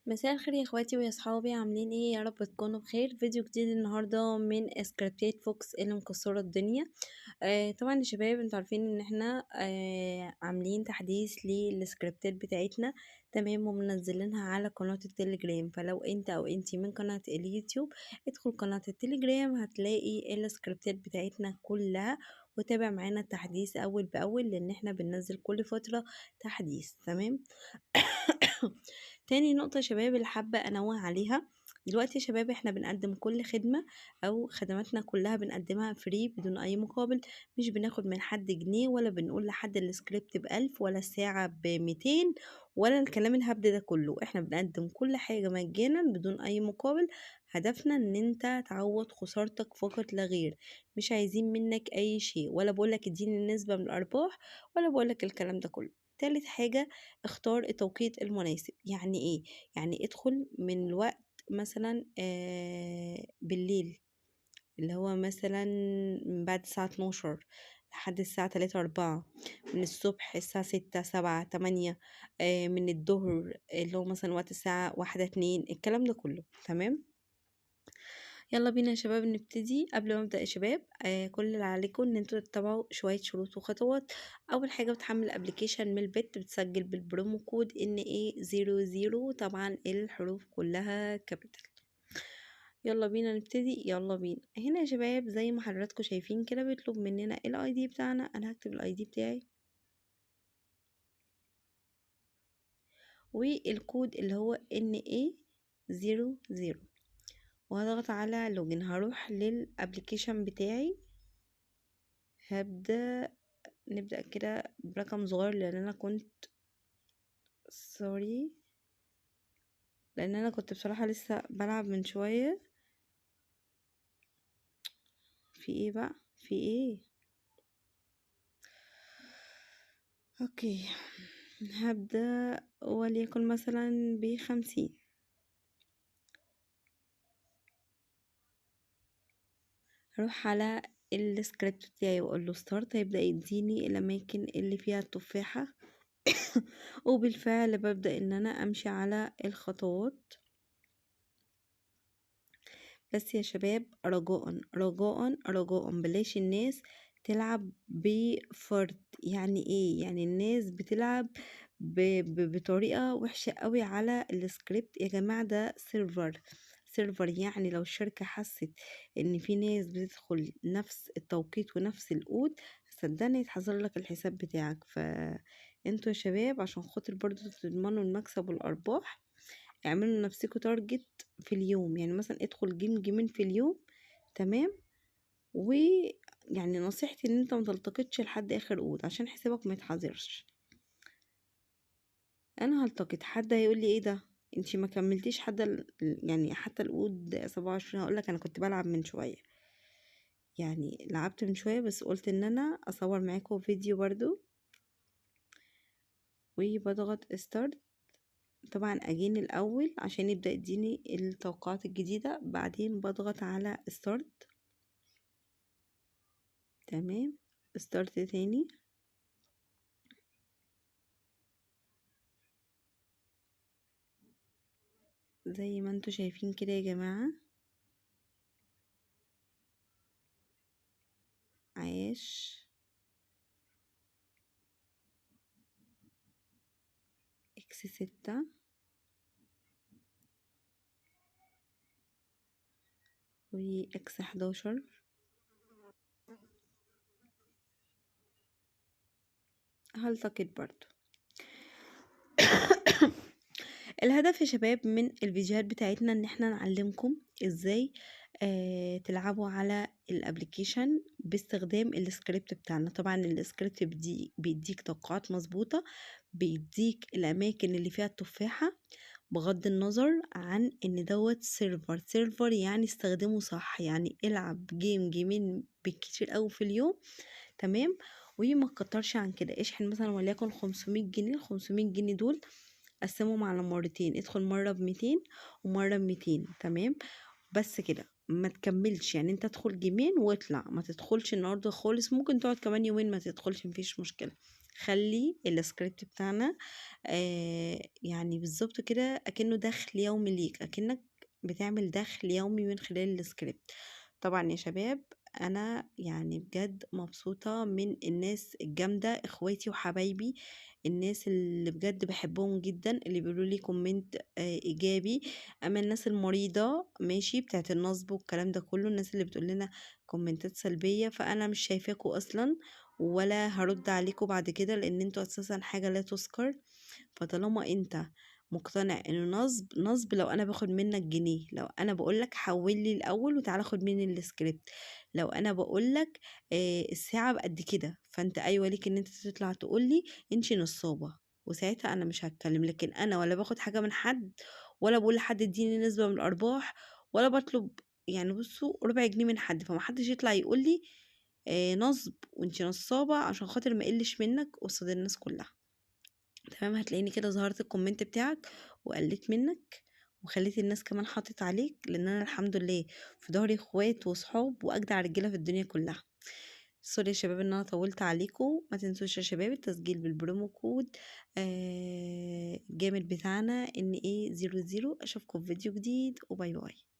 مساء الخير يا اخواتي ويا اصحابي، عاملين ايه؟ يا رب تكونوا بخير. فيديو جديد النهارده من سكريبتات فوكس اللي مكسرة الدنيا. طبعا يا شباب انتوا عارفين ان احنا عاملين تحديث للسكريبتات بتاعتنا، تمام، ومنزلينها على قناة التليجرام. فلو انت او انتي من قناة اليوتيوب ادخل قناة التليجرام هتلاقي السكريبتات بتاعتنا كلها، وتابع معانا التحديث اول باول لان احنا بننزل كل فترة تحديث، تمام. تاني نقطة يا شباب اللي حابة أنوه عليها دلوقتي يا شباب، احنا بنقدم كل خدمة أو خدماتنا كلها بنقدمها free بدون أي مقابل، مش بناخد من حد جنيه ولا بنقول لحد السكريبت ب1000 ولا الساعة ب200 ولا الكلام الهبد ده كله. احنا بنقدم كل حاجة مجانا بدون أي مقابل، هدفنا ان انت تعوض خسارتك فقط لا غير، مش عايزين منك أي شيء، ولا بقولك اديني النسبة من الأرباح ولا بقولك الكلام ده كله. تالت حاجة، اختار التوقيت المناسب. يعني ايه؟ يعني ادخل من الوقت مثلا، بالليل، اللي هو مثلا من بعد الساعة 12 لحد الساعة 3 4، من الصبح الساعة 6 7 8، من الظهر اللي هو مثلا وقت الساعة 1 2، الكلام ده كله، تمام. يلا بينا يا شباب نبتدي. قبل ما ابدا يا شباب، كل اللي عليكم ان انتوا تتبعوا شوية شروط وخطوات. اول حاجة، بتحمل application من البيت، بتسجل بال promo code NA00، طبعا الحروف كلها capital. يلا بينا نبتدي، يلا بينا. هنا يا شباب زي ما حضراتكم شايفين كده بيطلب مننا ال ID بتاعنا. انا هكتب ال ID بتاعي والكود اللي هو NA00، وهضغط على login. هروح لل application بتاعي، نبدأ كده برقم صغير لان انا كنت sorry، لان انا كنت بصراحة لسه بلعب من شوية. في ايه بقى؟ في ايه؟ okay، هبدأ وليكن مثلا ب50. هروح على السكريبت بتاعي واقول له start، هيبدأ يديني الاماكن اللي فيها التفاحة وبالفعل ببدأ ان انا امشي على الخطوات. بس يا شباب رجاء رجاء رجاء بلاش الناس تلعب بفرد. يعني ايه؟ يعني الناس بتلعب بطريقة وحشة قوي على السكريبت يا جماعة. ده server، يعني لو الشركة حست ان في ناس بتدخل نفس التوقيت ونفس القود صدقني يتحذر لك الحساب بتاعك. فانتوا يا شباب عشان خاطر برضو تضمنوا المكسب والارباح، اعملوا لنفسكوا target في اليوم. يعني مثلا ادخل game جيمين في اليوم، تمام. ويعني نصيحتي ان انت ما تلتقطش لحد اخر قود عشان حسابك ما يتحذرش. انا هلتقط، حد هيقول لي ايه ده انتي ما كملتيش حتى يعني حتى القود 27، هقول لك انا كنت بلعب من شوية، يعني لعبت من شوية بس قلت ان انا اصور معاكم فيديو برضو. وبضغط start، طبعا again الاول عشان يبدا يديني التوقعات الجديدة، بعدين بضغط على start، تمام، start تاني. زي ما انتوا شايفين كده يا جماعة، عاش X 6 و X 11. هلتقط برضو. الهدف يا شباب من الفيديوهات بتاعتنا ان احنا نعلمكم ازاي تلعبوا على ال application باستخدام السكريبت بتاعنا. طبعا السكريبت بيديك توقعات مظبوطة، بيديك الاماكن اللي فيها التفاحة، بغض النظر عن ان دوت server يعني استخدمه صح، يعني العب game جيمين بالكتير قوي في اليوم، تمام، وما تكترش عن كده. اشحن مثلا وليكن 500 جنيه، ال 500 جنيه دول قسمهم على مرتين، ادخل مرة بميتين ومرة بميتين، تمام، بس كده، ما تكملش. يعني انت ادخل جيمين واطلع، ما تدخلش النهارده خالص، ممكن تقعد كمان يومين ما تدخلش، مفيش مشكلة. خلّي الscript بتاعنا يعني بالضبط كده أكنه دخل يومي ليك، أكنك بتعمل دخل يومي من خلال الscript. طبعًا يا شباب أنا يعني بجد مبسوطة من الناس الجامدة، إخواتي وحبايبي، الناس اللي بجد باحبهم جدًا، اللي بيقولوا لي comment إيجابي. أما الناس المريضة ماشي، بتاعة النصب والكلام ده كله، الناس اللي بتقول لنا كومنتات سلبية، فأنا مش شايفاكم أصلًا ولا هارُد عليكم بعد كده، لإن أنتم أساسًا حاجة لا تُذكر. فطالما أنت مقتنع إنه نصب، نصب لو أنا باخد منك جنيه، لو أنا باقول لك حوِّل لي الأول وتعالَ خُد مني الscript، لو أنا باقول لك الساعة بقد كده، فأنت أيوه ليك إن أنت تطلع تقول لي أنتِ نصابة، وساعتها أنا مش هاتكلم. لكن أنا ولا باخد حاجة من حد، ولا باقول لحد اديني نسبة من الأرباح، ولا باطلب يعني بصوا ربع جنيه من حد. فما حدش يطلع يقول لي نصب وأنتِ نصابة عشان خاطر ما أقلش منك قصاد الناس كلها. تمام، هتلاقيني كده ظهرت ال comment بتاعك وقلت منك وخليت الناس كمان حاطت عليك، لان انا الحمد لله في ظهري اخوات وصحاب واجدع رجاله في الدنيا كلها. sorry يا شباب ان انا طولت عليكم. ما تنسوش يا شباب التسجيل بال promo code الجامد بتاعنا NA00. اشوفكم في فيديو جديد، و bye bye.